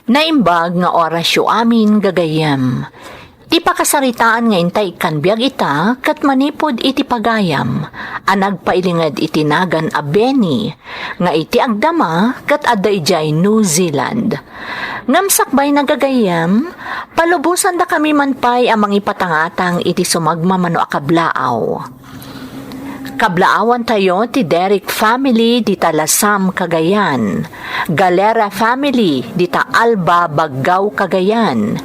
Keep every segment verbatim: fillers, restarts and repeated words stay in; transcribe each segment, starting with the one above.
Naimbag nga orasyo amin, gagayyem. Ti pakasaritaan nga intay ikkan biag ita ket manipud iti pagayam a nagpailinged iti nagan a Benny nga iti agdama ket adda idiay New Zealand. Ngem sakbay na, gagayyem, palubosandakami man pay a mangipatangatang iti sumagmamano a kablaaw. Kablaawantayo ti Derek family dita Lasam, Cagayan, Galera family dita Alba, Baggao, Cagayan,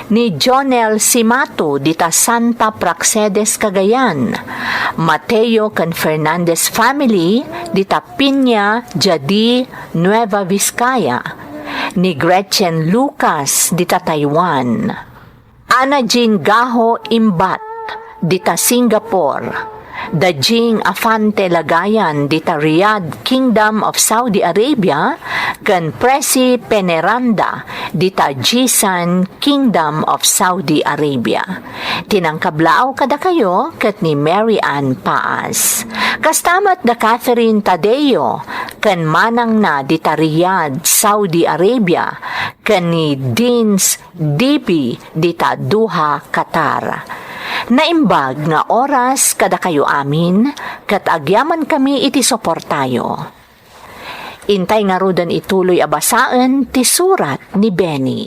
ni Jonel Simato dita Santa Praxedes, Cagayan, Mateo ken Fernandez family dita Piña, Jadi, Nueva Vizcaya, ni Gretchen Lucas dita Taiwan. Ana Jean Gaho Imbat dita Singapore, da Jing Afante Lagayan dita Riyadh, Kingdom of Saudi Arabia, ken Presi Peneranda dita Jisan, Kingdom of Saudi Arabia. Ti nangkablaaw kadakayo ket ni Mary Ann Paas. Kasta met da Catherine Tadeo ken manangna dita Riyadh, Saudi Arabia, ken ni Deans Dibi dita Doha, Qatar. Naimbag nga oras kadakayo amin, ket agyamankami iti suportayo. Intay ngaruden ituloy a basaen ti surat ni Benny.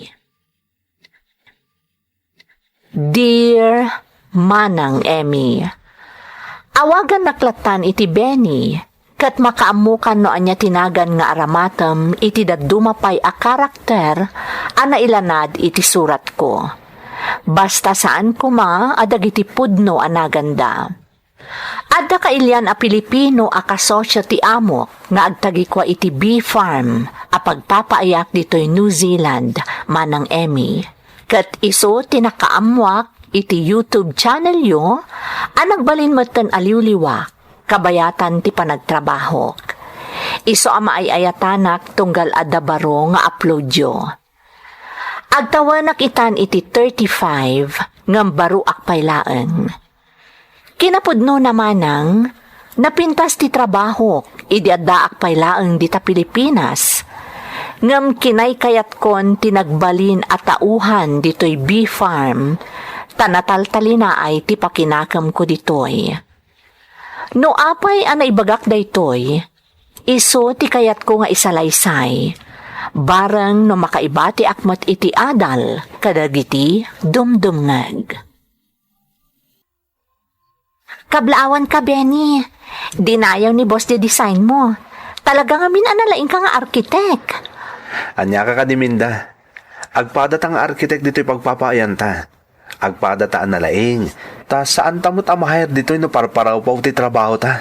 Dear Manang Emmy, awagannak lattan iti Benny, ket makaammokan no ania ti nagan nga aramatem iti dadduma pay a karakter a nailanad iti suratko. Basta saan koma a dagiti pudno a naganda. Adda kailian a Pilipino a kasosio ti amok nga agtagikua iti bee farm a pagpapaayak ditoy New Zealand, Manang Emmy. Ket isu ti nakaammoak iti YouTube channelyo a nagbalin metten a liwliwak kabayatan ti panagtrabahok. Isu a maay-ayatanak tunggal adda baro nga uploadyo. Agtawenak itan iti thirty-five ngem baroak pay laeng. Kinapudnona manang, napintas ti trabahok idi addaak pay laeng dita Pilipinas. Ngem kinaykayatkon ti nagbalin a tauhan ditoy bee farm, ta nataltalinaay ti pakinakemko ditoy. No apay a naibagak daytoy, isu ti kayatko nga isalaysay, bareng no makaibatiak met iti adal kadagiti dumdumngeg. Kablaawanka, Benny. Dinayaw ni boss ti design mo. Talaga ngamin a nalaingka nga arkitek. Aniaka kadi, Minda? Agpadata nga arkitek ditoy pagpapaayanta. Agpadata a nalaing. Ta saanta met a ma-hire ditoy no parparawpaw ti trabahota.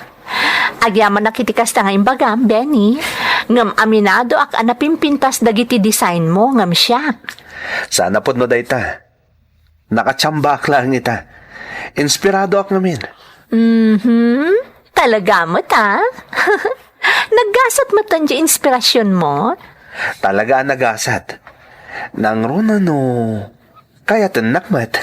Agyamanak iti kasta nga imbagam, Benny. Ngem aminadoak a napimpintas dagiti design mo ngem siak. Saan a pudno dayta. Nakachambaak laeng ita. Inspiradoak ngamin. Mhm. Talaga met, a? Naggasat met ti inspirasyon mo? Talaga a nagasat. Nangruna no kayatennak met.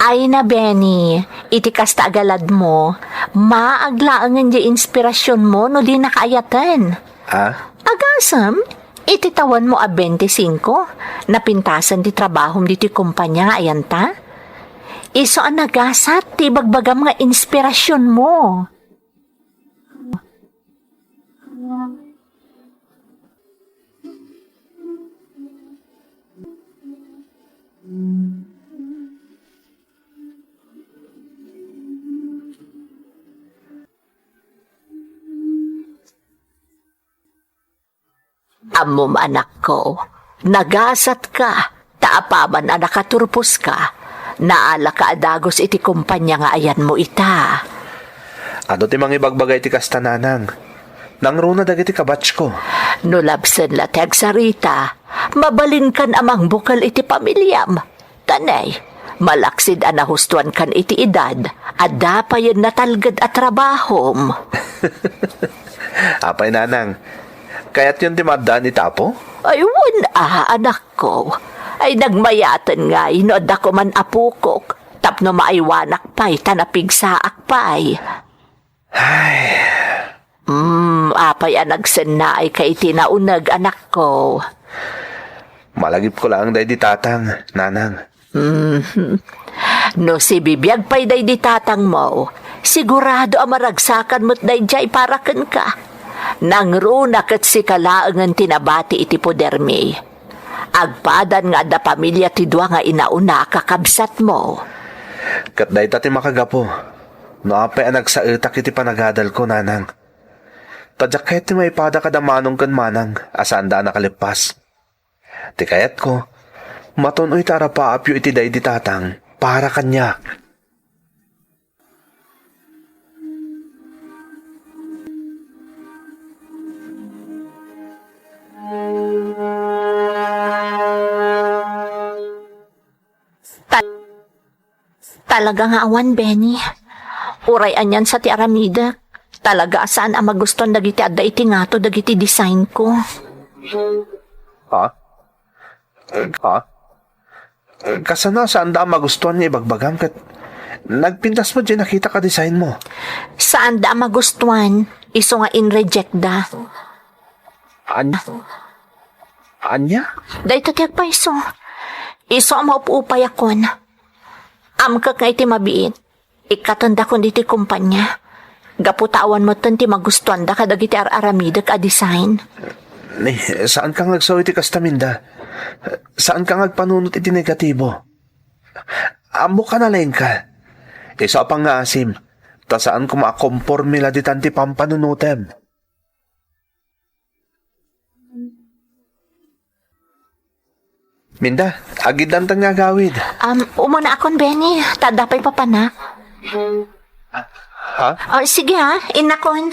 Ay na, Benny, iti kasta a galad mo, maag laengen ti inspirasyon mo no di nakaayaten. Ah? Agasem, iti tawenmo a bente singko, napintasen ti trabahom ditoy kompania nga ayanta? Isu a nagasat ti ibagbagam nga inspirasyon mo. Ammom, anakko, nagasatka, ta apaman a nakaturposka, naalaka a dagus iti kompania nga ayanmo ita. Adu ti mangibagbaga iti kasta, nanang? Nangruna dagiti kabatchko. No labsen la ti agsarita, mabalinkan a mangbukel iti pamiliam. Ta ne, malaksid a nahustoankan iti edad, adda payen natalged a trabahom. Apay, nanang, kayatyon ti maaddaan iti Apo? Ay, wen a, anakko. Ay, nagmayaten ngay no adda koman apokok, tapno maaywanak pay ta napigsaak pay. Ay. Hmm, apay a nagsennaayka iti nauneg, anakko? Palagipko laeng daydi tatang, nanang. Mhm. No sibibiag pay daydi tatangmo, sigurado a maragsakan met daydiay para kenka. Nangruna ket sika laengen ti nabati iti podermi. Agpadan nga adda pamilia ti dua nga inauna a kakabsatmo. Ket dayta ti makagapu no apay a nagsaetak iti panagadalko, nanang. Ta diak kayat ti maipada kada Manong ken Manang a saanda a nakalippas. Ti kayatko, matun-oy ta arapaapyo iti daydi tatang para kaniak. Ta-, Talaga nga awan, Benny. Uray anian sa ti aramidek. Talaga a saan a magustuan dagiti adda iti ngato dagiti designko. Ha? Ha? Kasano a saanda a magustuan nga ibagbagam ket nagpintas met diay nakitak a designmo? Saanda a magustuan, isu nga in-rejectda. An-, ania? Dayta ti agpayso. Isu a maup-upayakon. Amkek nga iti mabiit, ikkatendakon iti kompania. Gapu ta awan metten ti magustuanda kadagiti ar-aramidek a design. Ni, saanka nga agsao iti kasta, Minda. Saanka nga agpanunot iti negatibo. Ammok a nalaingka. Isu a pangngaasim, ta saan koma a komporme la ditan ti pampanunotem. Minda, agiddanta nga agawid. Um, umunaakon, Benny. Ta adda pay papanak. Ha? Oh, sige ha, innakon.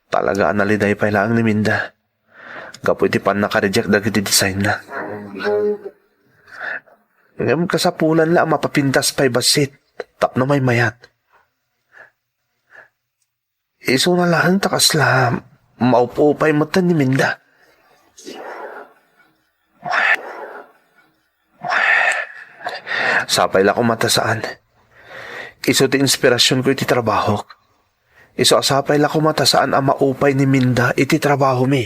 Talaga a naliday pay laeng ni Minda gapu iti pannaka-reject dagiti designna. Ngem kasapulan la a mapapintas pay bassit tapno maymayat. Isuna laeng ta kasla maup-upay metten ni Minda. Sapay la koma ta saan. Isu ti inspirasionko iti trabahok. Isu a sapay la koma ta saan a maupay ni Minda iti trabahomi.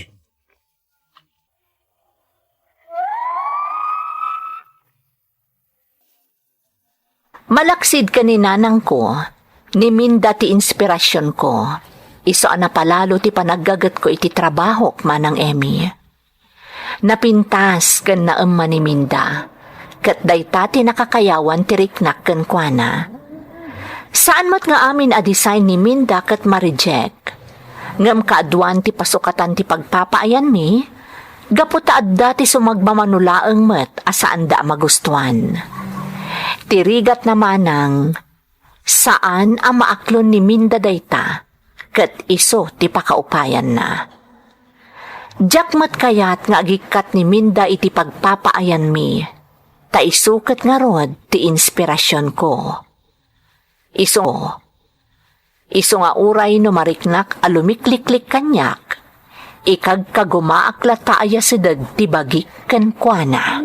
Malaksid ken ni nanangko, ni Minda ti inspirasionko. Isu a napalalo ti panaggagetko iti trabahok, Manang Emmy. Napintas ken naemma ni Minda, ket dayta ti nakakayawan ti riknak kenkuana. Saan met nga amin a design ni Minda ket ma-reject. Ngem kaaduan ti pasukatan ti pagpapaayanmi, gapu ta adda ti sumagmamano laeng met a saanda a magustuan. Ti rigatna, Manang, saan a maaklon ni Minda dayta, ket isu ti pakaupayanna. Diak met kayat nga agikkat ni Minda iti pagpapaayanmi, ta isu ket ngarud ti inspirasionko. Isu, isu nga uray no mariknak a lumikliklik kaniak, ikagkagumaak latta a yasideg ti bagik kenkuana.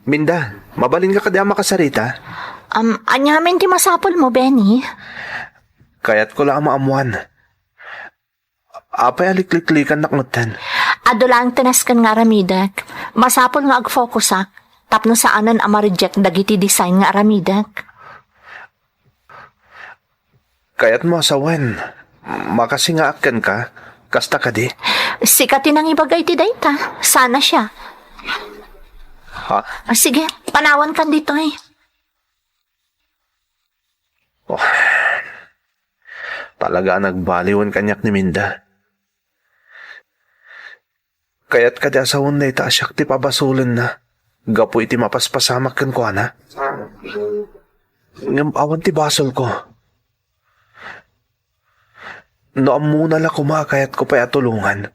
Minda, mabalinka kadi a makasarita? Um, aniamin ti masapulmo, Benny? Kayatko la a maammuan. Apay a likliklikannak metten? Adu laeng ti nasken nga aramidek. Masapul nga agfokusak tapno saanen a ma-reject dagiti design nga aramidek. Kayatmo a sawen, makasingaak kenka, kasta kadi? Sika ti nangibaga iti dayta, sana siya. Ha? Ah, sige, panawankan ditoy. Oh, talaga a nagbaliwen kaniak ni Minda. Kayat kadi a sawen dayta a siak ti pabasolenna gapu iti mapaspasamak kenkuana. Ngem awan ti basolko. No ammona la koma a kayatko pay a tulongan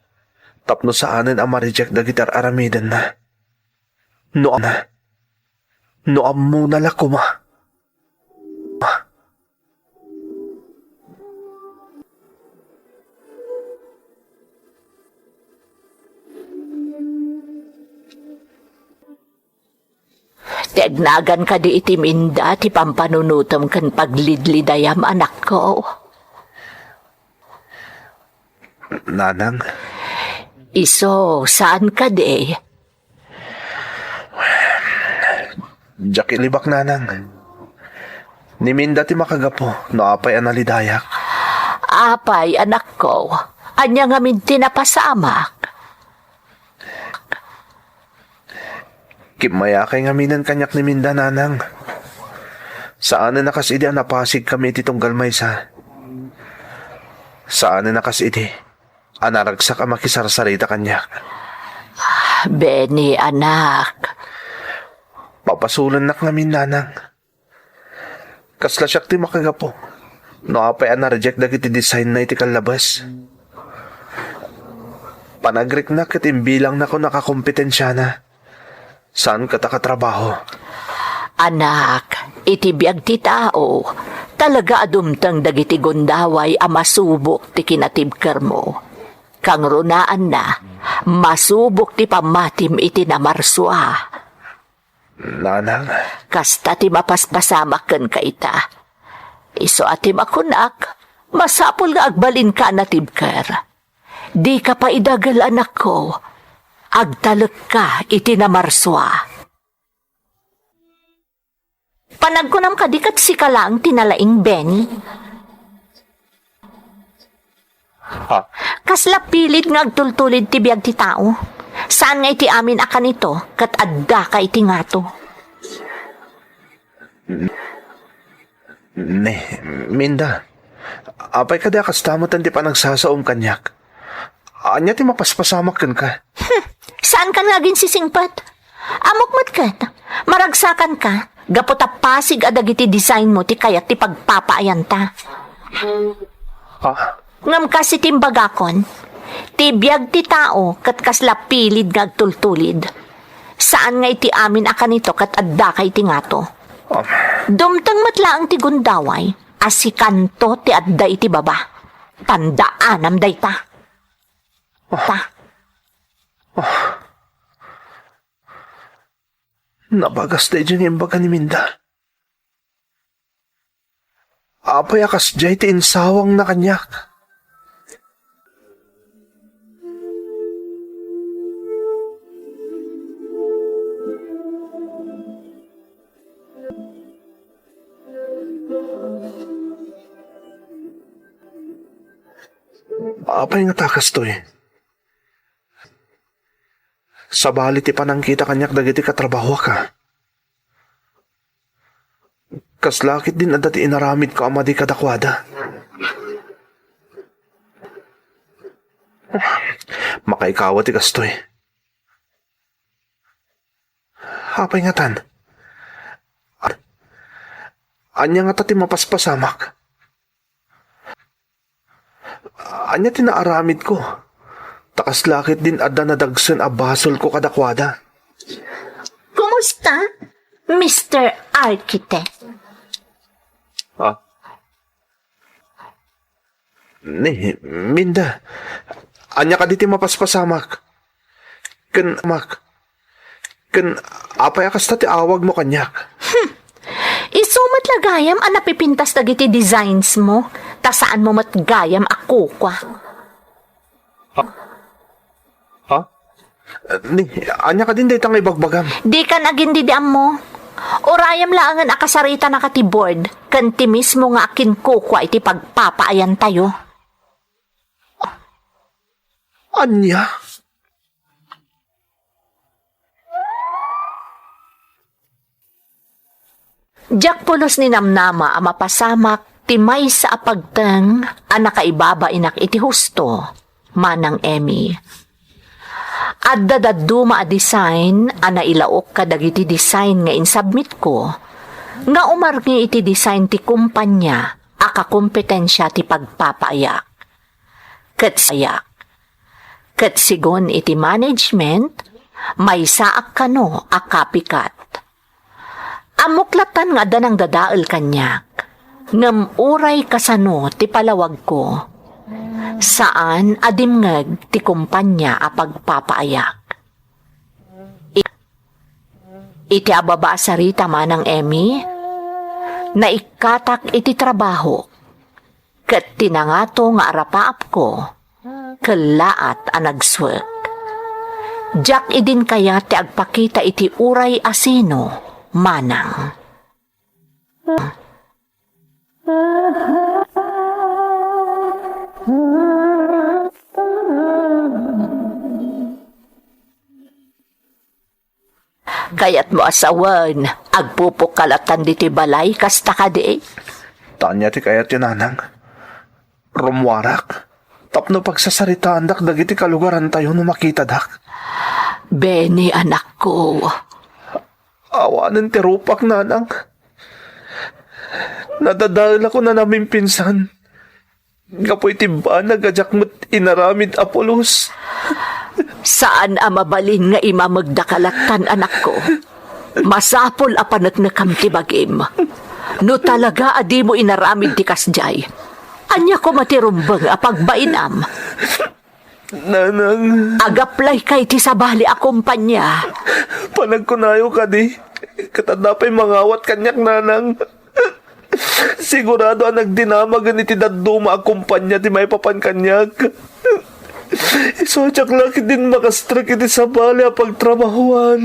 tapno saanen a ma-reject dagiti ar-aramidenna. No am-, no ammona la koma. Ti agnagan kadi iti Minda ti pampanunotem ken paglidlidayam, anakko? Nanang? Isu, saan kadi? Diak ilibak, Nanang. Ni Minda ti makagapu no apay a nalidayak. Apay, anakko? Ania ngamin ti napasamak? Kimmayakay ngaminen kaniak ni Minda, Nanang. Saanen a kas idi a napasigkami iti tunggal maysa. Saanen a kas idi a naragsak a makisarsarita kaniak. Benny, anak. Papasolennak ngamin, Nanang. Kasla siak ti makagapu no apay a na-reject dagiti design na iti kallabes. Panagrikna ket imbilangnakon a kakompetensiana. Saan ket a katrabaho. Anak, iti biag ti tao, talaga a dumteng dagiti gundaway a masubok ti kinatibkermo. Kangrunaanna, masubok ti pammatim iti namarsua. Nanang. Kasta ti mapaspasamak kenka ita. Isu a ti makunak, masapul nga agbalinka a natibker. Dika pay idagel, anakko. Agtalekka iti namarsua. Panagkunam kadi ket sika laeng ti nalaing, Benny? Ha? Kasla pilid nga agtultulid ti biag ti tao. Saan nga iti amin a kanito ket addaka iti ngato. Ne, Minda, apay kadi a kasta met ti panagsasaom kaniak? Ania ti mapaspasamak kenka? Hmm, saankan nga aginsisingpet? Ammok met ket, maragsakanka, gapu ta pasig a dagiti design mo ti kayat ti pagpapaayanta. Ha? Ngem kas iti imbagakon, ti biag ti tao ket kasla pilid nga agtultulid. Saan nga iti amin a kanito ket addaka iti ngato. Um. Dumteng met laeng ti gundaway a sikanto ti adda iti baba. Tandaanam dayta. Ah. Ta. Ah. Nabagas daydiay nga imbaga ni Minda. Apay a kasdiay ti insawangna kaniak? Apay ngata kastoy? Sabali ti panangkita kaniak dagiti katrabahoak, a. Kasla ketdin adda ti inaramidko a madi kadakuada. Makaikawa ti kastoy. Apay ngatan? Ania ngata ti mapaspasamak? Ania ti naaramidko? Ta kasla ketdin adda nadagsen a basolko kadakuada. Kumusta, Mister Architect? Ah? Ni, Minda, ania kadi ti mapaspasamak? Ken, mak, ken apay a kasta ti awagmo kaniak? Hmm. Isu met la gayam a napipintas dagiti designs mo, ta saan mo met gayam a kukua. Ha? Ha? Ni, ania kadin dayta nga ibagbagam? Dikan agin didi ammo. Urayam laengen a kasaritanaka ti board, ken ti mismo nga akinkukua iti pagpapaayantayo. Ania? Diak pulos ninamnama a mapasamak ti maysa a pagteng a nakaibabainak iti husto, Manang Emmy. Adda dadduma a design a nailaok kadagiti design nga insubmitko nga umarngi iti design ti kumpanya a kakompetensia ti pagpapaayak. Ket sayak. Ket sigun iti management, maysaak kano a copycat. Ammok latan nga adda nangdadael kaniak, ngem uray kasano ti palawagko, saan a dimngeg ti kumpanya a pagpapaayak. I-, Iti ababa a sarita, Manang Emmy, naikkatak iti trabaho, ket ti nangato nga arapaapko, kellaat a nagsuek. Diak idin kayat ti agpakita iti uray a sino, Manang. Kayatmo a sawen, agpupukkalatan ditoy balay, kasta kadi? Ania ti kayatyo, Nanang? Rummuarak tapno pagsasaritaandak dagiti kalugarantayo no makitadak. Benny, anakko. Awanen ti rupak, Nanang. Nadadaelakon a namimpinsan gapu iti banag a diak met inaramid a pulos. Saan a mabalin nga imamegdaka lattan, anakko. Masapul a paneknekam ti bagim. No talaga a dimo inaramid ti kasdiay, ania koma ti rumbeng a pagbainam? Nanang. Agaplayka iti sabali a kompania. Panagkunayo kadi, ket adda pay mangawat kaniak, Nanang. Sigurado a nagdinamagen iti dadduma a kompania ti maipapan kaniak. Isu a diak la ketdin makastrek iti sabali a pagtrabahoan.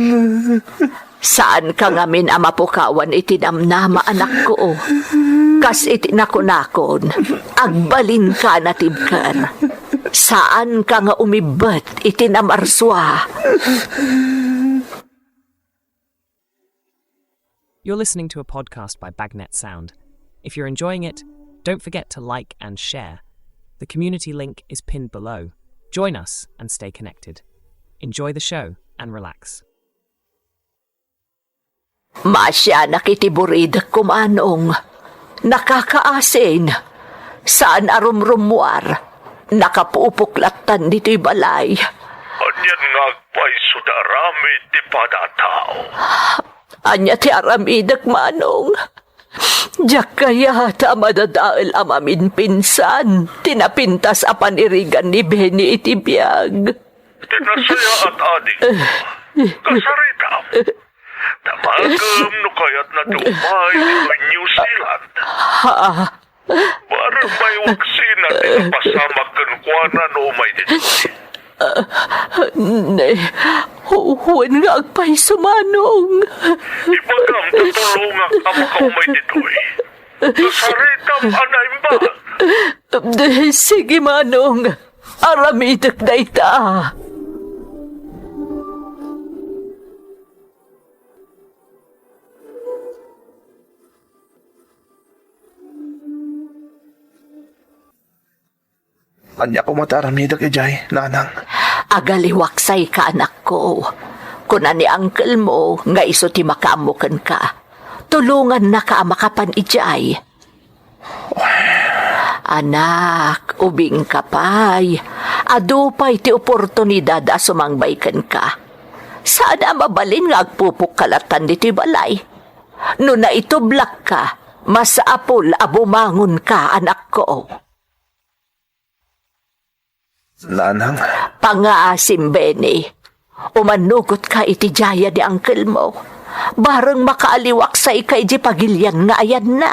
Saanka ngamin a mapukawan iti namnama, anakko. Kas iti nakunakon, agbalinka a natibker. Saanka nga umibbet iti namarsua. You're listening to a podcast by Bagnet Sound. If you're enjoying it, don't forget to like and share. The community link is pinned below. Join us and stay connected. Enjoy the show and relax. Maasianak iti buridek, Manong. Nakakaasin. Saan a rumrummuar. Nakapupok lattan ditoy balay. Anian nga agpayso ti aramid ti pada a tao? Ania ti aramidek, Manong? Diak kayat a madadael a mamimpinsan ti napintas a panirigan ni Benny iti biag. Ti nasayaat, adik. Kasaritam. Damagem no kayatna ti umay ditoy New Zealand. Ha? Bareng maiwaksina ti napasamak kenkuana no umay ditoy. Ne, wen nga agpayso, Manong. Ibagam ta tulongak a makaumay ditoy. Kasaritam a naimbag. Sige, Manong. Aramidek dayta. Ania koma ti aramidek idiay, Nanang? Agaliwaksayka, anakko. Kuna ni uncle mo nga isu ti makaammo kenka. Tulongannaka a makapan idiay. Anak, ubingka pay. Adu pay ti oportunidad a sumangbay kenka. Saan a mabalin nga agpupukkalatan ditoy balay. No naitublakka, masapul a bumangonka, anakko. Nanang. Pangaasim, Benny. Umannugotka iti dayta ni uncle mo. Bareng makaaliwaksayka iti pagilian nga ayanna.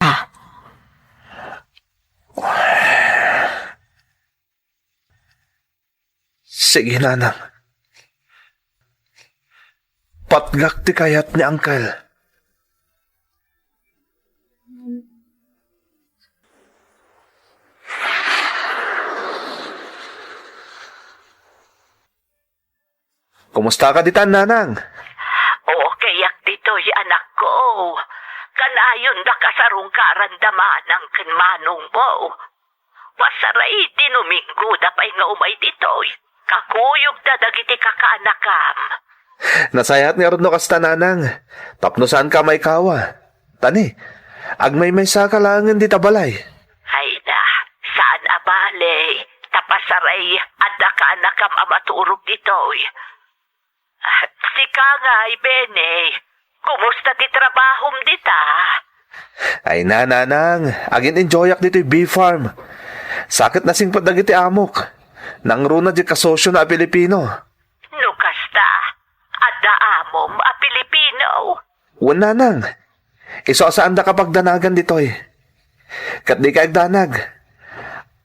Ah. Sige, Nanang. Patgak ti kayat ni Uncle. Kumusta ka ditan, Nanang? Okayak ditoy, anakko. Kanayon daka sarungkaran da manang ken manong mo. Pasaray ti Dominggo da pay nga umay ditoy. Kakuyogda dagiti kakaanakam. Nasayaat ngarud no kasta, Nanang. Tapno saanka a maikawa. Tani, agmaymaysaka laengen dita balay. Ay na, saan a bale. Ta pasaray, adda kaanakam a maturog ditoy. Sika ngay, Benny, kumusta ti trabahom dita? Ay na, Nanang, agin-enjoyak ditoy bee farm. Sa ket nasingpet dagiti amok. Nangruna diay kasosiona a Pilipino. No kasta, at da amom a Pilipino. Wen, nanang. Isu a saanda ka pagdanagan ditoy. Ket dika agdanag.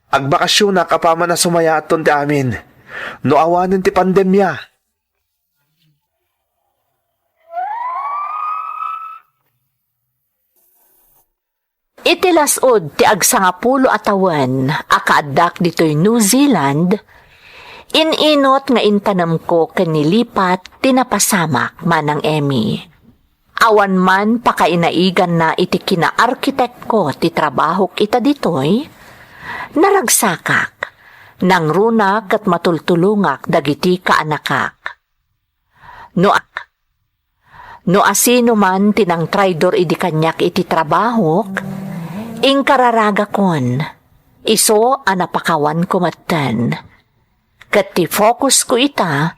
Agbakasionak apaman a sumayaatton ti amin. No awanen ti pandemia. Iti las-ud ti agsangapulo a tawen a kaaddak ditoy New Zealand, in-inut nga intanemko ken nilipat ti napasamak, Manang Emmy. Awan man pakainaiganna iti kinaarkitekko ti trabahok ita ditoy, naragsakak, nangruna ket matultulongak dagiti kaanakak. No ak-, no asino man ti nangtraidor idi kaniak iti trabahok, inkararagakon, isu a napakawanko metten. Ket ti fokusko ita,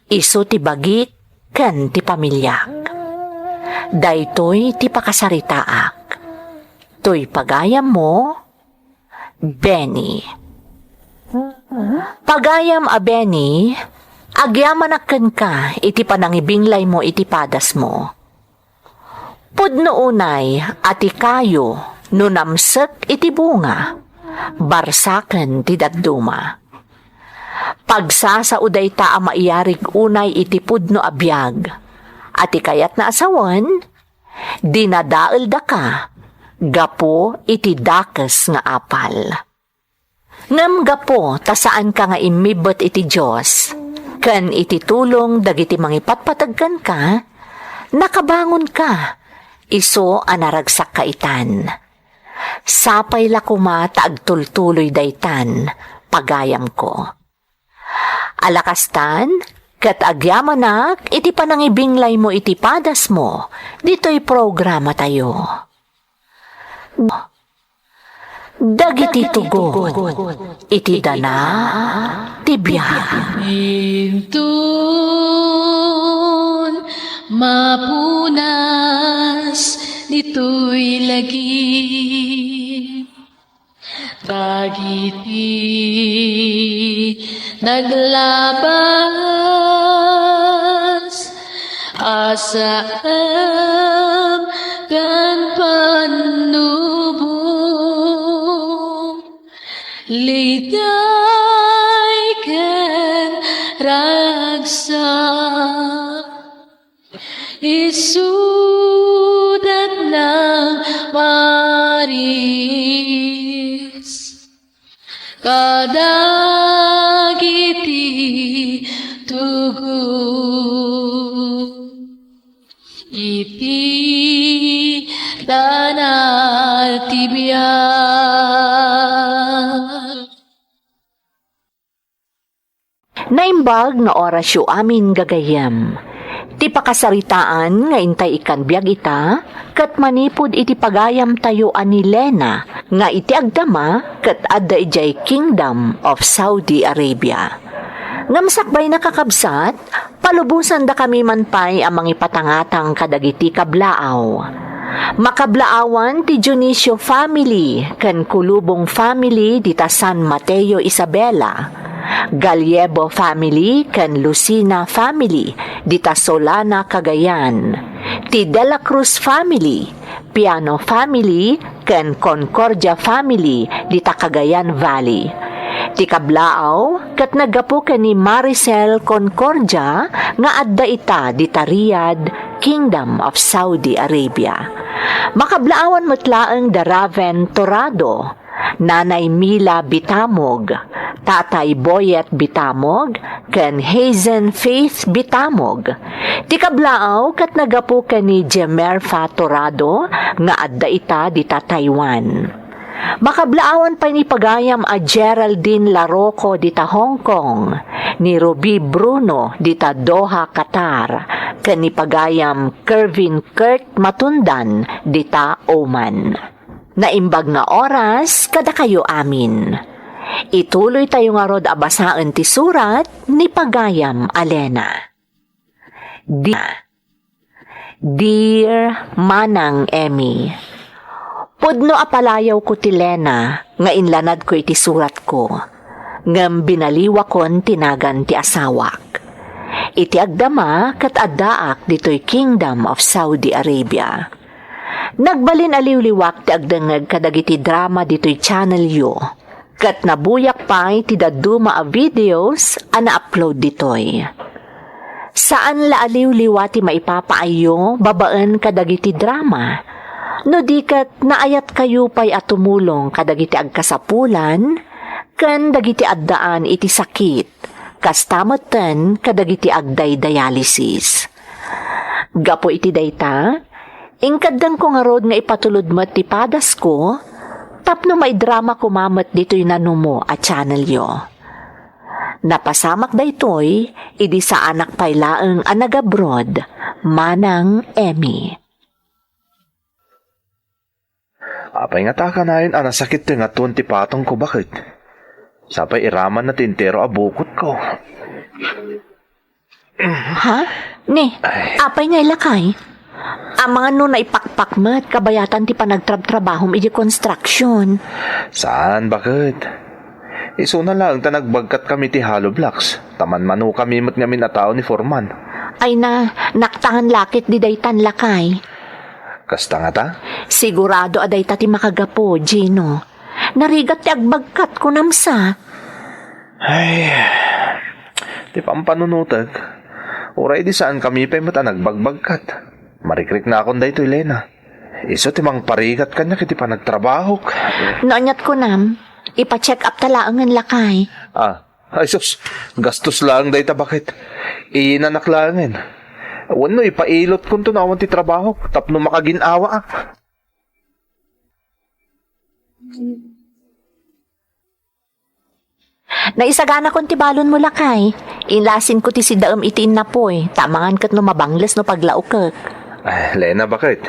isu ti bagik ken ti pamiliak. Daytoy ti pakasaritaak. Toy pagayammo, Benny. Pagayam a Benny, agyamanak kenka iti panangibinglaymo iti padasmo. Pudno unay a ti kayo no namsek iti bunga, barsaken ti dadduma. Pagsasao dayta a maiyarig unay iti pudno a biag, a ti kayatna a sawen, dinadaeldaka gapu iti dakes nga apal. Ngem gapu ta saanka nga immibbet iti Dios ken iti tulong dagiti mangipatpateg kenka, nakabangonka, isu a naragsakka itan. Sapay la koma ta agtultuloy daytan, pagayamko. Ala kastan, ket agyamanak iti panangibinglaymo iti padasmo ditoy programatayo. Dagiti tugon iti dana ti biag. Inton mapunas ditoy lagip, dagiti naglabas a saan ken pannubong, liday ken ragsak, isudat nang maris kadagiti tugon iti dana ti biag. Naimbag nga orasyo amin, gagayyem. Ti pakasaritaan nga intay ikkan biag ita, ket manipud iti pagayamtayo a ni Lena nga iti agdama ket adda idiay Kingdom of Saudi Arabia. Ngem sakbayna, kakabsat, palubosandakami man pay a mangipatangatang kadagiti kablaaw. Makablaawan ti Dionisio family ken Kulubong family dita San Mateo, Isabela. Gallego family ken Lucina family dita Solana, Cagayan. Ti De La Cruz family, Piano family, ken Concordia family dita Cagayan Valley. Ti kablaaw ket naggapu ken ni Maricel Concordia nga adda ita dita Riyadh, Kingdom of Saudi Arabia. Makablaawan met laeng da Raven Torado, Nanay Mila Bitamog, Tatay Boyet Bitamog, ken Hazen Faith Bitamog. Ti kablaaw ket naggapu ken ni Jemerfa Torado nga adda ita dita Taiwan. Makablaawan pay ni pagayam a Geraldine Larocco dita Hong Kong, ni Ruby Bruno dita Doha, Qatar, ken ni pagayam Kervin Kurt Matundan dita Oman. Naimbag nga oras kadakayo amin. Ituloytayo ngarud a basaen ti surat ni pagayam a Lena. Di-, Dear Manang Emmy, pudno a palayawko ti Lena nga inlanadko iti suratko, ngem binaliwakon ti nagan ti asawak. Iti agdama ket addaak ditoy Kingdom of Saudi Arabia. Nagbalin a liwliwak ti agdengngeg kadagiti drama ditoy channel yo, ket nabuyak pay ti dadduma a videos a na-upload ditoy. Saan la a liwliwa ti maipapaayyo babaen kadagiti drama, no di ket naayatkayo pay a tumulong kadagiti agkasapulan ken dagiti addaan iti sakit, kasta metten kadagiti agdaydialysis. Gapu iti dayta, inkeddengko ngarud nga ipatulod met ti padasko tapno maidrama koma met ditoy nanumo a channel yo. Napasamak daytoy idi saanak pay laeng a nagabroad, Manang Emmy. Apay ngata kanayon a nasakit toy ngatoen ti patongko, baket? Sapay iramanna ti entero a bukotko. Ha? Ni, Ay. Apay nga ilakay? Amangan no naipakpak met kabayatan ti panagtrabtrabahom iti construction. Saan, baket? Isuna laeng ta nagbagkat kami ti hollow blocks, ta manmano kami met ngamin a tao ni Foreman. Ay na, naktangan lakit di daytan lakay. Kasta ngata? Sigurado a dayta ti makagapu, Gino. Narigat ti agbagkat, kunam sa. Ay, ti pampanunotek. Uray di saan kami pay met a nagbagbagkat. Marikriknakon daytoy, Lena. Isu ti mangparigat kaniak iti panagtrabahok. No aniat kunam, ipa-check up ta laengen lakay. Ah, ay sus, gastos laeng dayta, baket. Iyinanak laengen. Wenno ipailotkonto no awan ti trabahok tapno makagin-awaak. Naisaganakon ti balonmo lakay. Inlasinko ti sidaem iti innapoy, ta amangan ket no mabangles no paglaukek. Ay, Lena, baket?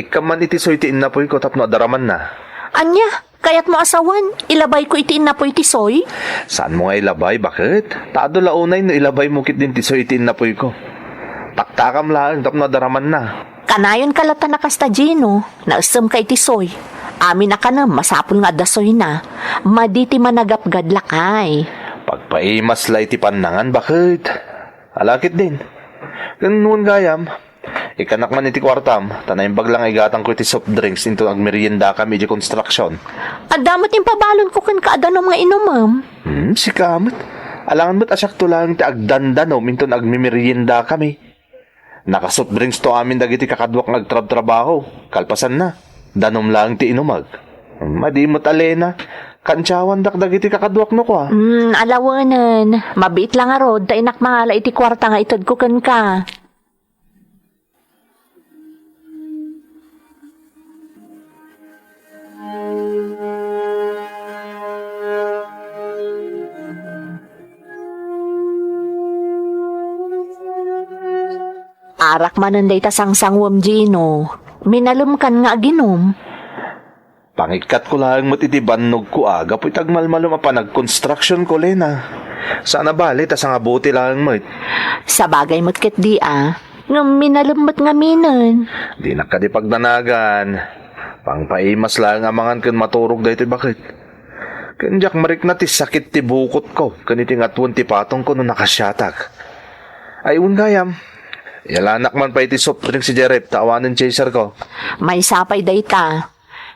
Ikkam man iti soy ti innapoyko tapno adaramanna. Ania? Kayatmo a sawen, ilabayko iti innapoy ti soy? Saanmo nga ilabay, baket? Ta adu la unay no ilabaymo ketdin ti soy iti innapoyko. Taktakam laeng tapno adaramanna. Kanayonka latta a kasta, Gino. Naessemka iti soy. Amin a kanem, masapul nga adda soyna. Madi ti managapgad lakay. Pagpaimas la iti pannangan, baket. Ala ketdin. Ken wen gayam, ikkanak man iti kuartam, ta naimbag la nga igatangko iti soft drinks inton agmeriendakami iti construction. Adda met impabalonko kenka a danom nga inumem. Hmm, sika met. Alangan met a siakto laeng ti agdandanom inton agmimeriendakami. Naka-soft drinks to amin dagiti kakaduak nga agtrabtrabaho. Kalpasanna, danom laeng ti inumek. Madi met a Lena, kantiawandak dagiti kakaduak no kua. Hmm, alawenen. Mabiit la ngarud, ta innak mangala iti kuarta nga itedko kenka. Arak manen dayta sangsanguem, Gino. Minalemkan nga aginum. Pangikkatko laeng met iti bannogko a gapu iti agmalmalem a panagkonstruksionko, Lena. Saan a bale ta sangabuti laeng met. Sabagay met ketdi a, ngem minalem met ngaminen. Dinak kadi pagdanagan. Pangpaimas laeng amangan ken maturog daytoy baket. Ken diak marikna ti sakit ti bukotko ken iti ngatuen ti patongko no nakasiatak. Ay, wen gayam, yalanak man pay ti soft drinks idiay ref ta awanen chaserko. Maysa pay dayta.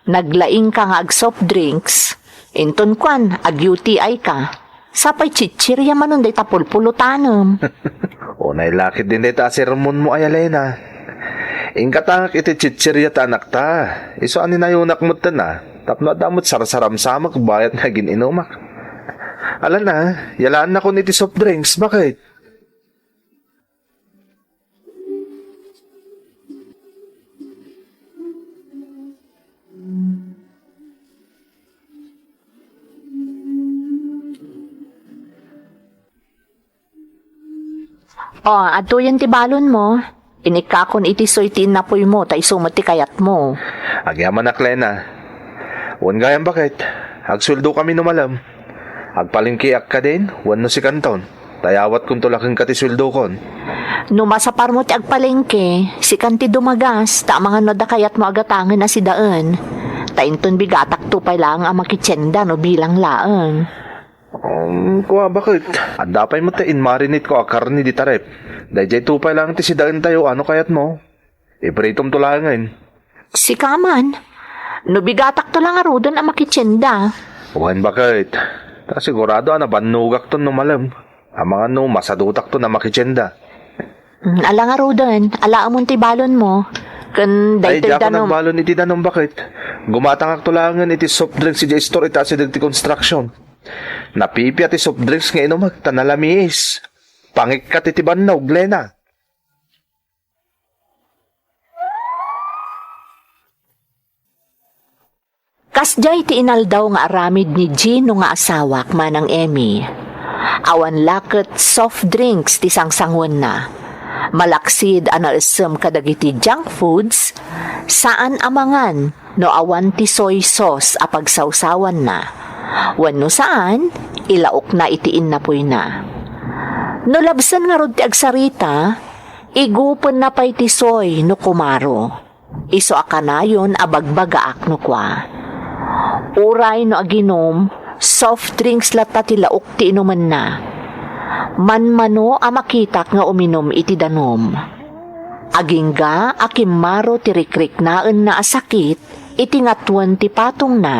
Naglaingka nga ag-soft drinks, inton kuan, ag-U T I ka. Sapay chichirya manen dayta pulpulutanem. Unay la ketdin dayta a sermonmo, Lena. Ingkatangak iti chichirya ta anakta. Isu a ninayonak metten a, tapno adda met sarsaramsamek bayat nga agin-inumak. Ala na, yalaannakon iti soft drinks, baket? O, adtoyen ti balonmo. Inikkakon iti soy ti innapoymo, ta isu met ti kayatmo. Agyamanak, Lena. Wen gayam baket, agsueldo kami no malem. Agpalengkeak kadin, wenno sikanton. Ta yawatkonto la kenka ti sueldokon. No masaparmo ti agpalengke, sikan ti dumagas, ta amangan no adda kayatmo a gatangen a sidaen. Ta inton bigatakto pay laeng a makitienda no bilang laeng. Mm, kua, baket? Adda pay met ti inmarinate ko a karne dita ref. Daydiay to pay laeng ti sidaentayo, ano kayatmo? Ipritom to laengen. Sika man. No bigatak to la ngaruden a makitienda. Wen, baket? Ta sigurado a nabannogakton no malem. Amangan no masadutakton a makitienda. Mm, ala ngaruden, alaemon ti balonmo. Ken Ay, daytoy diak danum. Nagbalon iti danum, baket? Gumatangakto laengen iti soft drinks idiay store iti asideg ti construction. Napipia ti soft drinks nga inumek ta nalamiis. Pangikkat iti bannog, Lena. Kasdiay ti inaldaw nga aramid ni Gino nga asawak, Manang Emmy. Awan la ket soft drinks ti sangsanguenna. Malaksid a naessem kadagiti junk foods, saan a mangan no awan ti soy sauce a pagsawsawanna. Wenno saan, ilaokna iti innapuyna. No labsen ngarud ti agsarita, igupenna pay ti soy no kumaro. Isu a kanayon a bagbagaak no kua. Uray no aginum, soft drinks latta ti laok ti inumenna. Manmano a makitak nga uminum iti danum. Agingga a kimmaro ti rikriknaenna a sakit iti ngatuen ti patongna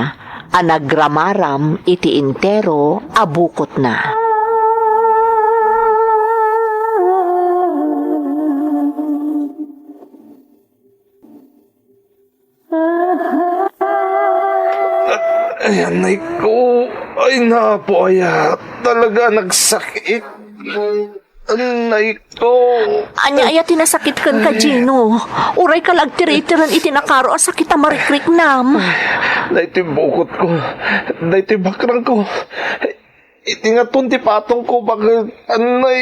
a nagramaram iti intero a bukotna. Ay, anay ko. Ay, napo, aya. Talaga nagsakit. Anay ko. Ania aya ti nasakit kenka, Gino? Uray ka la agtiritiren iti nakaro a sakit a marikriknam. Daytoy bukot ko. Daytoy bakrang ko. Iti ngatuen ti patong ko, baket? Anay.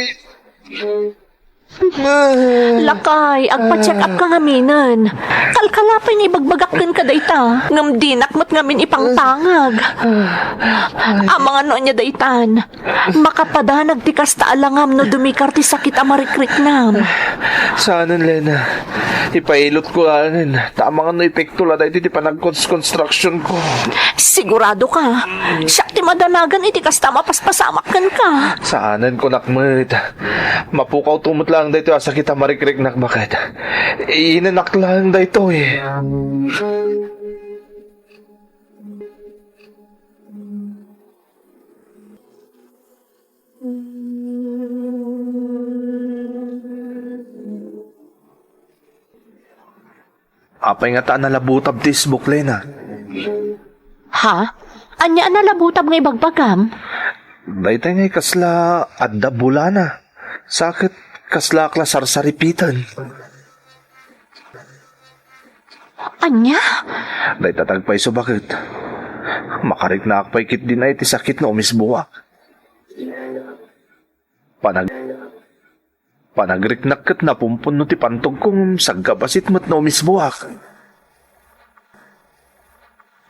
Lakay, agpa-check up ka ngaminen. Kalkalapay nga ibagbagak kenka dayta, ngem dinak met ngamin ipangpangag. Amangan no ania daytan. Makapadanag ti kasta a langam no dumikar ti sakit a marikriknam. Saanen, Lena. Ipailot ko laengen. Ta amangan no epekto la daytoy ti panagkons-construction ko. Sigurado ka? Siak ti madanagan iti kasta a mapaspasamak kenka. Saanen, kunak met. Mapukaw to met laeng daytoy a sakit a marikriknak, baket? Iinanak laeng daytoy. Apay ngata a nalabutab ti isbuk, Lena? Ha? Ania a nalabutab nga ibagbagam? Dayta ngay kasla adda bulana. Sa ket kasla ak la sarsaripiten. Ania? Dayta ti agpayso, baket. Makariknaak pay ketdin iti sakit no umisbuak. Panag-, panagriknak ket napumpunno ti pantogko ngem saggabasit met no umisbuak.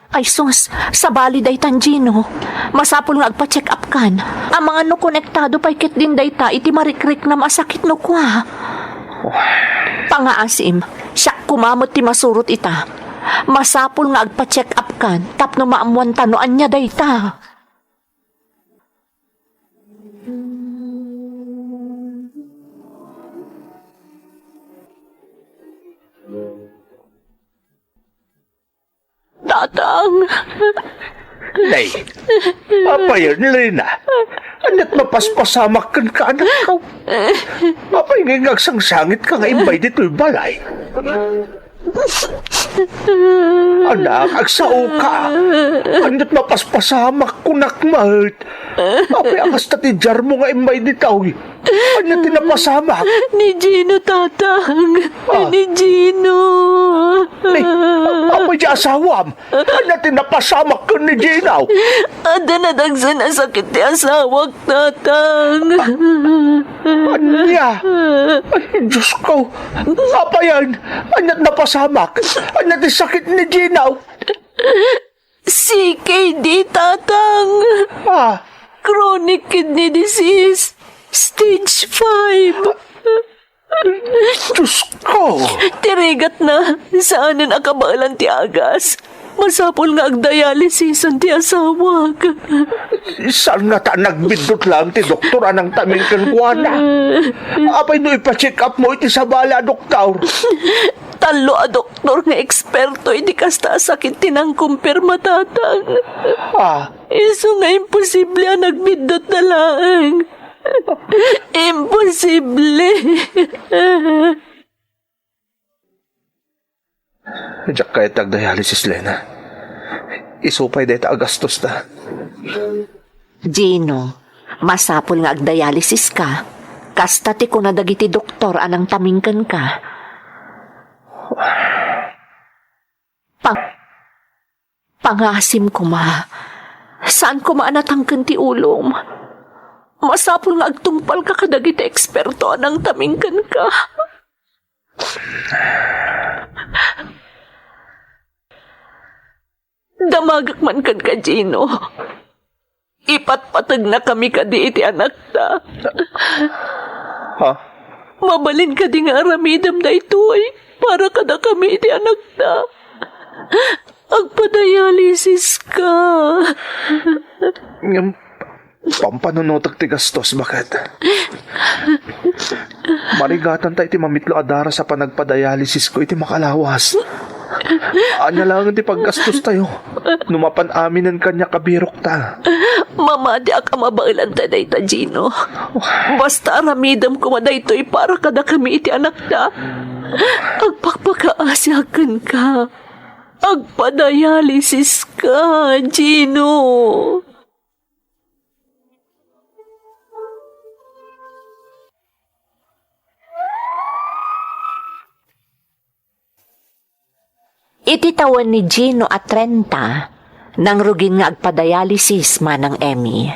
Ay sus, sabali daytan, Gino. Masapul nga agpa-check up kan. Amangan no konektado pay ketdin dayta iti marikriknam a sakit no kua. Pangaasim, siak koma met ti masurot ita. Masapul nga agpa-check up kan tapno maammuanta no ania dayta. Tatang. Nay, apayen, Lena? Ania't mapaspasamak kenka, anakko? Apay ngay nga agsangsangit ka nga imbay ditoy balay? Anak, agsao ka. Ania't mapaspasamak, kunak met. Apay a kasta ti diarmo nga imbay ditoy? Ania ti napasamak? Ni Gino, Tatang. Ah. Ni Gino. Ni, apay ti asawam? Ania ti napasamak ken ni Gino? Adda nadagsen a sakit ti asawak, Tatang. Ania? Ay, Diyos ko. Apayan? Ania ti napasamak? Ania ti sakit ni Gino? C K D, Tatang. Ah. Chronic kidney disease, stage five. Diyos ko! Ti rigatna, saanen a kabaelan ti agas. Masapul nga agdialysisan ti asawak. Saan ngata a nagbiddut laeng ti doktor a nangtamin kenkuana? Apay no ipa-check up mo iti sabali a doktor? Tallo a doktor nga eksperto iti kasta a sakit ti nangkumpirma, Tatang. Ah. Isu nga imposible a nagbiddutda laeng. Imposible. Diak kayat ti agdialysis, Lena. Isu pay dayta a gastosta. Gino, masapul nga agdialysis ka. Kasta ti kuna dagiti doktor a nangtamin kenka. Pang-, pangasim koma. Saan koma a natangken ti ulom. Masapul nga agtungpalka kadagiti eksperto a nangtamin kenka. Damagek man kenka, Gino. Ipatpategnakami kadi iti anakta. Ha? Mabalin kadi nga aramidem daytoy para kadakami iti anakta? Agpadialysis ka. Ngem, pampanunotek ti gastos, baket. Marigatanta iti mamitlo a daras a panagpadialysisko iti makalawas. Ania laeng ti paggastostayo no mapan aminen kaniak a birokta? Mamadiak a mabaelanta dayta, Gino. Basta aramidem koma daytoy para kadakami iti anakta. Agpakpakaasiak kenka. Agpadialysis ka, Gino. Iti tawen ni Gino a trenta, nangrugin nga agpadialysis manang Emmy.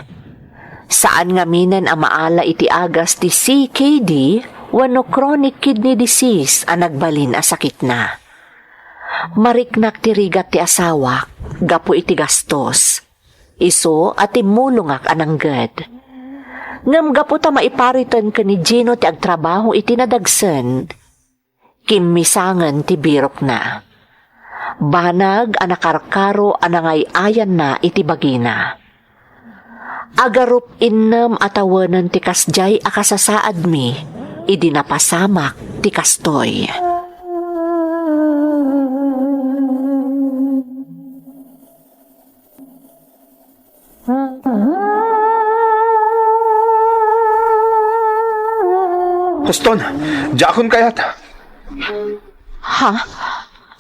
Saan ngaminen a maala iti agas ti C K D wenno chronic kidney disease a nagbalin a sakitna. Mariknak ti rigat ti asawak gapu iti gastos. Isu a timmulongak a nangged. Ngem gapu ta maipariten ken ni Gino ti agtrabaho iti nadagsen, kimmisangen ti birokna. Banag a nakarkaro a nangay-ayanna iti bagina. Agarup-innem a tawenen ti kasdiay a kasasaadmi idi napasamak ti kastoy. Huston, diakon kayat. Ha?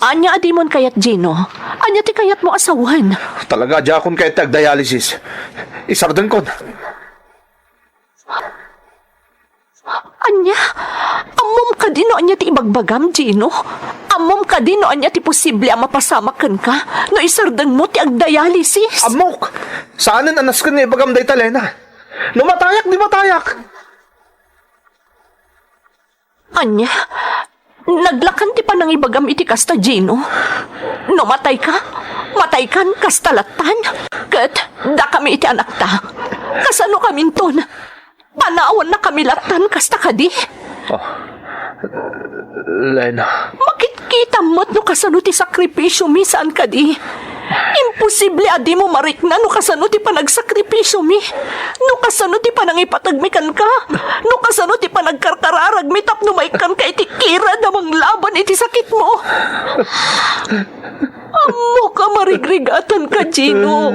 Ania a dimon kayat, Gino? Ania ti kayatmo a sawen? Talaga, diakon kayat ti agdialysis. Isardengkon. Ania? Ammom kadi no ania ti ibagbagam, Gino? Ammom kadi no ania ti posible a mapasamak kenka no isardengmo ti agdialysis? Ammok! Saanen a nasken nga ibagam dayta, Lena. No matayak, di matayak! Ania? Naglakan ti panangibagam iti kasta, Gino? No matayka, mataykan kasta lattan? Ket dakami iti anakta. Kasano kaminton? Panawannakami lattan kasta kadi? Oh, Lena. Makitkitam met no kasano ti sakripisiomi, saan kadi? Imposible a dimo marikna no kasano ti panagsakripisiomi, no kasano ti panangipategmi kenka, no kasano ti panagkarkararagmi tapno maikkanka iti kirad a manglaban iti sakitmo. Ammok a marigrigatanka, Gino.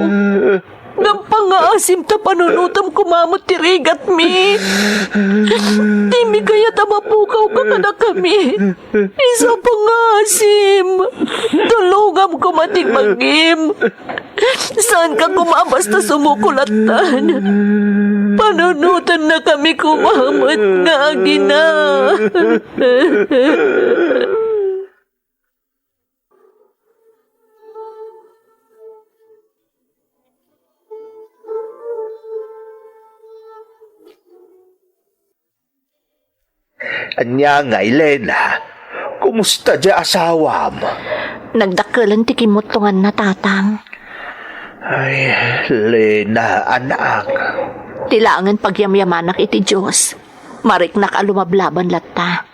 Ngem pangaasim ta panunotem koma met ti rigatmi. Dimi kayat a mapukawka kadakami. Isu a pangaasim, tulongam koma ti bagim. Saanka koma a basta sumuko lattan. Panunotennakami koma met nga agina. Ania ngay, Lena? Kumusta diay asawam? Nagdakkelan ti kimmuttonganna, Tatang. Ay, Lena, anak. Ti laengen pagyamyamanak iti Dios. Mariknak a lumablaban latta.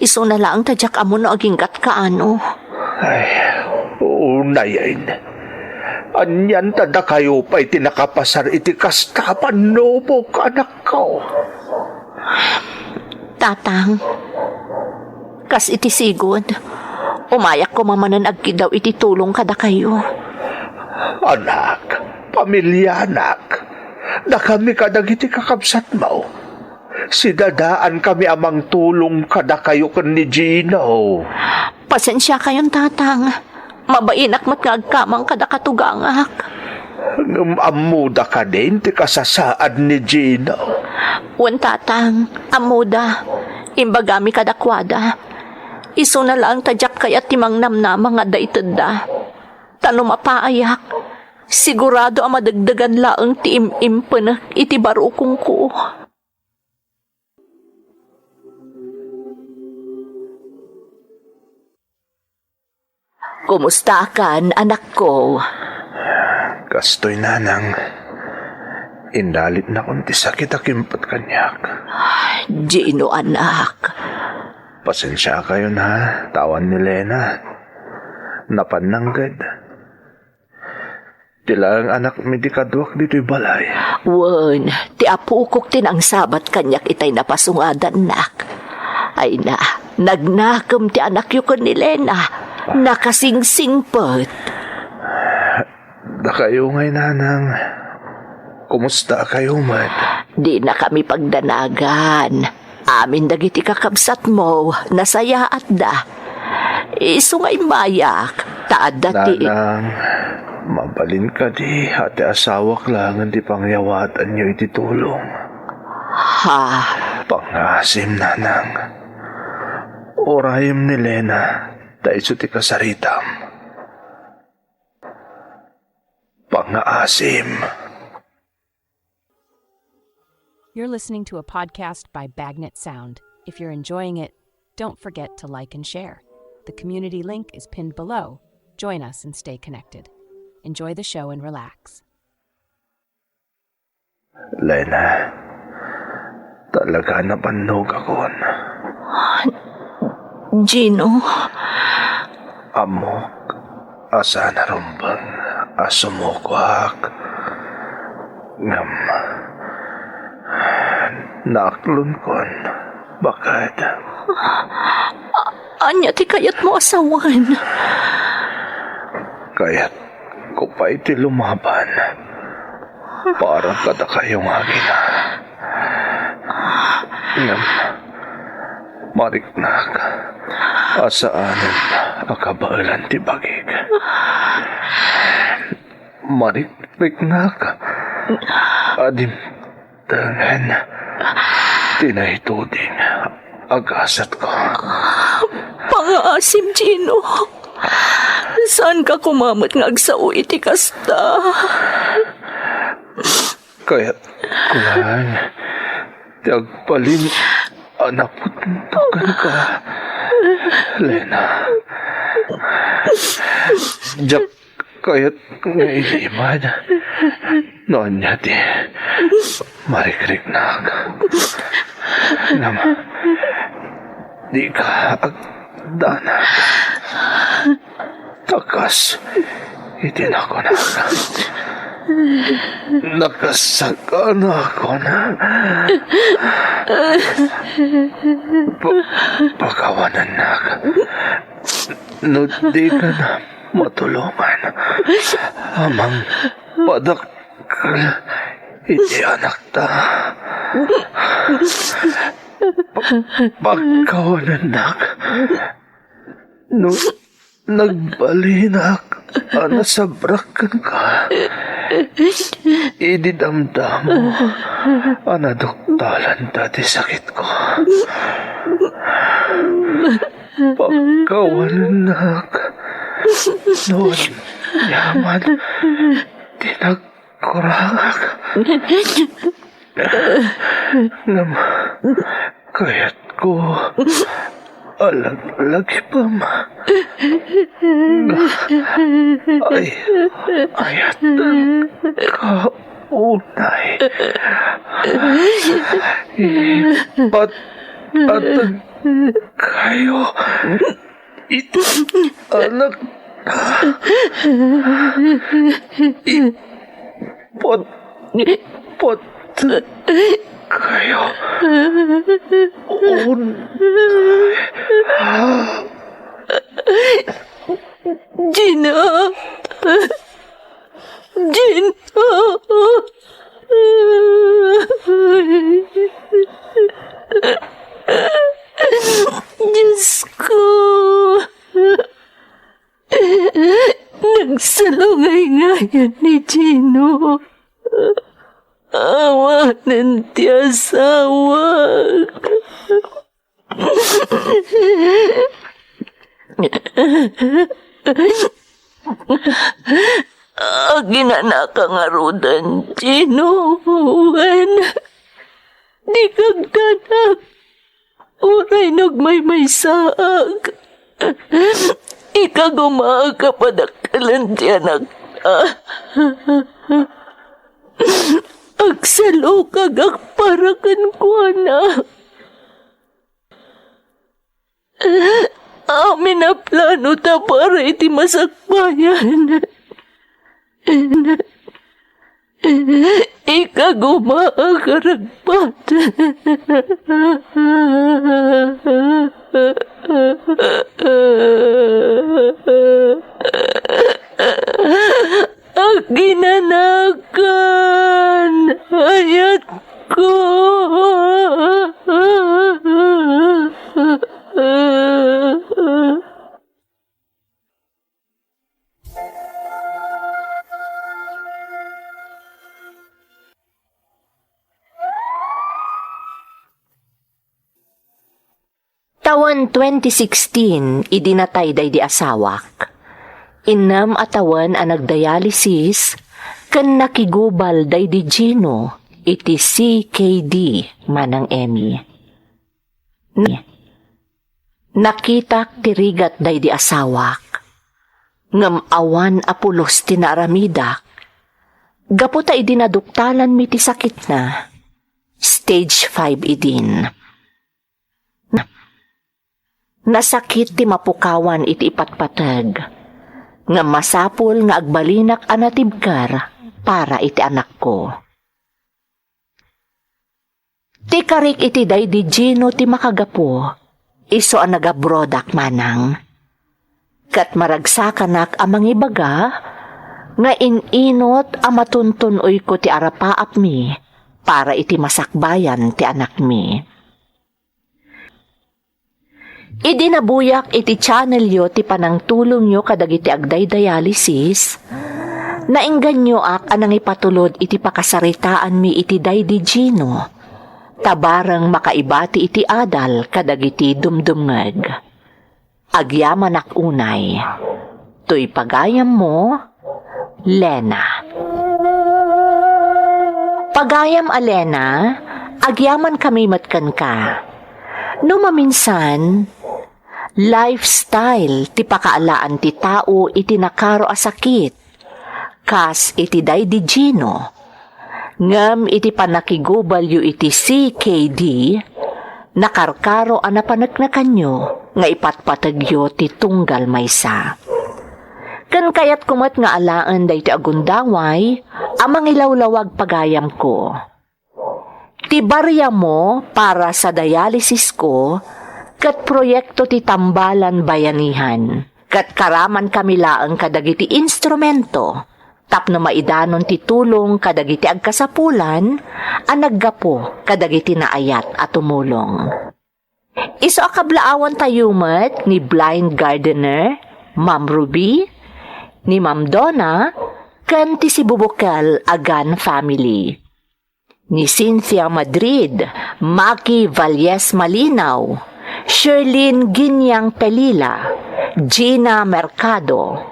Isuna laeng ta diak ammo no aginggatka, ano. Ay, Unayen, anian ta dakayo pay ti nakapasar iti kasta a pannubok, anakko? Tatang, kas iti sigud, umayak koma manen agkiddaw iti tulong kadakayo. Anak, pamilianak, dakami kadagiti kakabsatmo. Sidadaankami a mangtulong kadakayo ken ni Gino. Pasensiakayon, Tatang. Mabainak met nga agkamang kadaka tugangak. Ngem ammoda kadin ti kasasaad ni Gino? Wen, Tatang, ammoda. Imbagami kadakuada. Isuna laeng ta diak kayat ti mangnamnama nga adda itedda. Ta no mapaayak, sigurado a madegdegan laeng ti im-impenek iti barukongko. Kumustakan, anakko? Kastoy, nanang. Indalitnakon ti sakit a kimpet kaniak. Gino, anak. Pasensiakayon, ha, ta awan ni Lena. Napan nangged. Ti laeng anakmi ti kaduak ditoy balay. Wen, ti apokok ti nangsabat kaniak itay napasungadannak. Ay na, nagnakem ti anakyo ken ni Lena. Nakasingsingpet. Dakayo ngay, nanang. Kumusta kayo met? Dinakami pagdanagan. Amin dagiti kakabsatmo, nasayaatda. Isu nga immayak, ta adda ti Nanang, mabalin kadi a ti asawak laengen ti pangyawatanyo iti tulong? Ha? Pangngaasim, nanang. Urayem ni Lena, ta isu ti kasaritam. Pangngaasim. You're listening to a podcast by Bagnet Sound. If you're enjoying it, don't forget to like and share. The community link is pinned below. Join us and stay connected. Enjoy the show and relax. Lena, talaga napannogakon. Gino? Ammok a saan a rumbeng a sumukoak. Ngem, naaklonkon. Bakit? A-, ania ti kayatmo a sawen? Kayatko pay ti lumaban para kadakayo nga agina. Ngem, mariknak a saanen a kabaelan ti bagik. Marikriknak a dimtengen ti naituding a gasatko. Pangngaasim, Gino. Saanka koma met nga agsao iti kasta. Kayatko laeng ti agbalin a napudno kenka, Lena. Diak kayat nga ilimad no ania ti marikriknak. Ngem, dika agdanag. Ta kas iti nakunak, nakasakanakon. Pa-, pakawanennak no dika matulongan a mangpadakkel iti anakta. Pa-, pakawanennak no nagbalinak a nasabrak kenka idi damdamo a naduktalanta ti sakitko. Pakawanennak no aniaman ti nagkurangak. Ngem kayatko a laglagipem nga ay-ayatenka unay. Ipatateg kayo iti anak Ipatpateg kayo. On. Gina! Gina! Diyos ko! Nagsalungayngayan ni Gino. Awanen ti asawak. Aginanaka ngaruden, Gino, wen di kagdanak. Uray nagmaymaysaak, ikagumaak a padakelen ti anakta. Agsalukagak para kenkuana. Amin a plano ta para iti masakbayan. Ikagumaak a ragpat. Aginanakan, ayatko. Tawen twenty sixteen, idi natay daydi asawak. Innem a tawen a nagdialysis ken nakigubal daydi Gino iti C K D, Manang Emmy. Nakitak ti rigat daydi asawak, ngem awan a pulos ti naaramidak. Gapu ta idi naduktalanmi ti sakitna, stage five idin. Nasakit ti mapukawan iti ipatpateg, ngem masapul nga agbalinak a natibker para iti anakko. Ti karik iti daydi Gino ti makagapu, isu a nagabrodak manang. Ket maragsakanak a mangibaga nga in-inut a matuntun-oyko ti arapaapmi para iti masakbayan ti anakmi. Idi nabuyak iti channelyo ti panangtulongyo kadagiti agdaydialysis, naingganyoak a nangipatulod iti pakasaritaanmi iti daydi Gino, ta bareng makaibati iti adal kadagiti dumdumngeg. Agyamanak unay. Toy pagayammo, Lena. Pagayam a Lena, agyamankami met kenka. No maminsan, lifestyle ti pakaalaan ti tao iti nakaro a sakit, kas iti daydi Gino. Ngem iti pannakigubalyo iti C K D, nakarkaro a napaneknekanyo nga ipatpategyo ti tunggal maysa. Ken kayatko met nga alaen daytoy a gundaway a mangilawlawag pagayamko. Ti bariamo para sa dialysisko ket proyekto ti Tambalan Bayanihan, ket karamankami laeng kadagiti instrumento tapno maidanon ti tulong kadagiti agkasapulan a naggapu kadagiti naayat a tumulong. Isu a kablaawantayo met ni Blind Gardener, Ma'am Ruby, ni Ma'am Donna, ken ti sibubukel a Gan family. Ni Cynthia Madrid, Maki Valles Malinaw, Sherlyn Ginyang Pelila, Gina Mercado,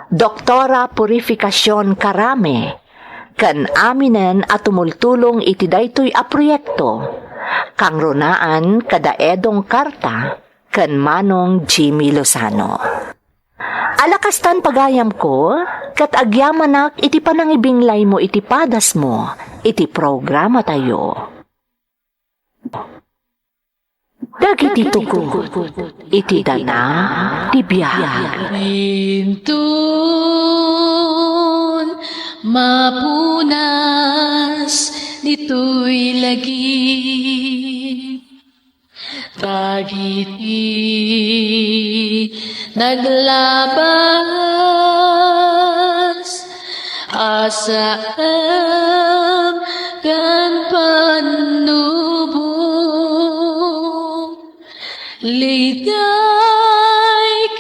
Doktora Purificacion Carame, ken aminen a tumultulong iti daytoy a proyekto, kangrunaan kada Edong Carta ken Manong Jimmy Lozano. Ala kastan, pagayamko, ket agyamanak iti panangibinglaymo iti padasmo iti programatayo. Dagiti tugot iti dana ti biag. Inton mapunas ditoy lagip, dagiti naglabas, asaem ken pannubo, ligay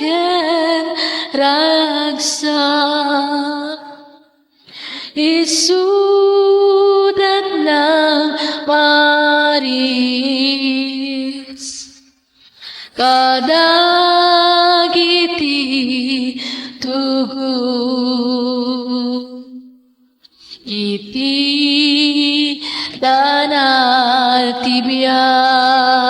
ken ragsak, isudat nang paris kadagiti tugot iti dana ti biag.